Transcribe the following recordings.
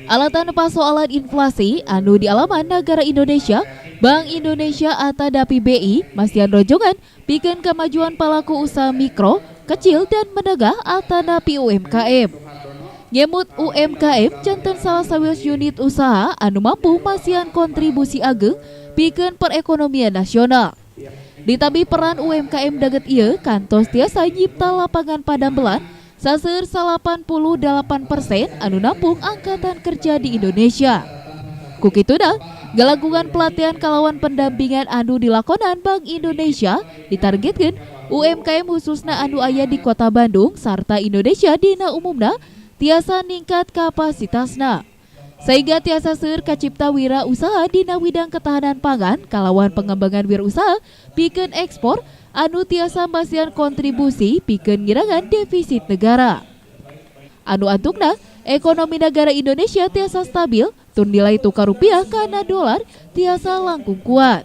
Alatan pasoalan inflasi anu dialaman negara Indonesia, Bank Indonesia atanapi BI masihan rojongan pikeun kemajuan pelaku usaha mikro, kecil dan menengah atanapi UMKM. Ngemut UMKM janten salah sawios unit usaha anu mampu masihan kontribusi ageng pikeun perekonomian nasional. Ditabi peran UMKM daget ieu kantos tiasa nyipta lapangan padamelan saseur 88% anu nampung angkatan kerja di Indonesia. Kukituna, galangkungan pelatihan kalawan pendampingan anu dilakonan Bank Indonesia ditargetkan UMKM khususna anu aya di Kota Bandung sarta Indonesia dina umumna tiasa ningkat kapasitasna. Sehingga tiasa seueur kacipta wira usaha dina widang ketahanan pangan kalawan pengembangan wirausaha pikeun ekspor anu tiasa masihan kontribusi pikeun ngirangan defisit negara. Anu antukna ekonomi negara Indonesia tiasa stabil tur nilai tukar rupiah kana dolar tiasa langkung kuat.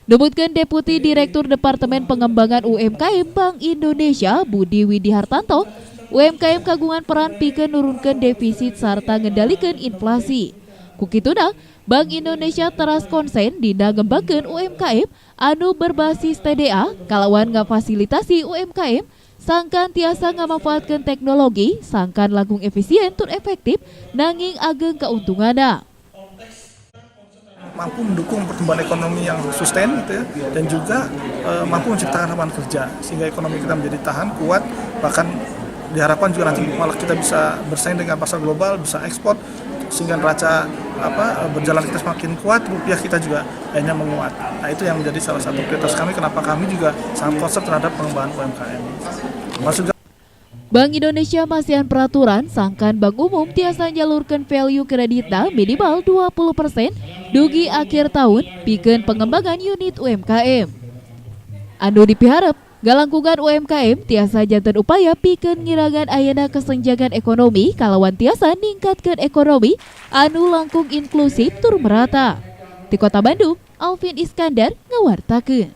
Numutkeun Deputi Direktur Departemen Pengembangan UMKM Bank Indonesia Budi Widi Hartanto, UMKM kagungan peran pikeun nurunkeun defisit sarta ngendalikeun inflasi. Kukituna, Bank Indonesia teras konsen dina ngembangkeun UMKM anu berbasis TDA kalawan ngafasilitasi UMKM sangkan tiasa ngamanfaatkeun teknologi sangkan langkung efisien tur efektif nanging ageng keuntunganna. Mampu mendukung pertumbuhan ekonomi yang sustain gitu ya, dan juga mampu menciptakan lapangan kerja sehingga ekonomi kita menjadi tahan, kuat, bahkan diharapkan juga nanti malah kita bisa bersaing dengan pasar global, bisa ekspor sehingga neraca apa berjalan kita semakin kuat, rupiah kita juga akhirnya menguat. Nah, itu yang menjadi salah satu prioritas kami, kenapa kami juga sangat concern terhadap pengembangan UMKM. Masuk. Bank Indonesia masihan peraturan sangkan bank umum tiasa nyalurkan value kreditna minimal 20% dugi akhir tahun pikeun pengembangan unit UMKM. Anu dipiharep, galangkungan UMKM tiasa janten upaya pikeun ngirangan ayana kesenjangan ekonomi kalawan tiasa ningkatkan ekonomi anu langkung inklusif tur merata. Di Kota Bandung, Alvin Iskandar ngawartakeun.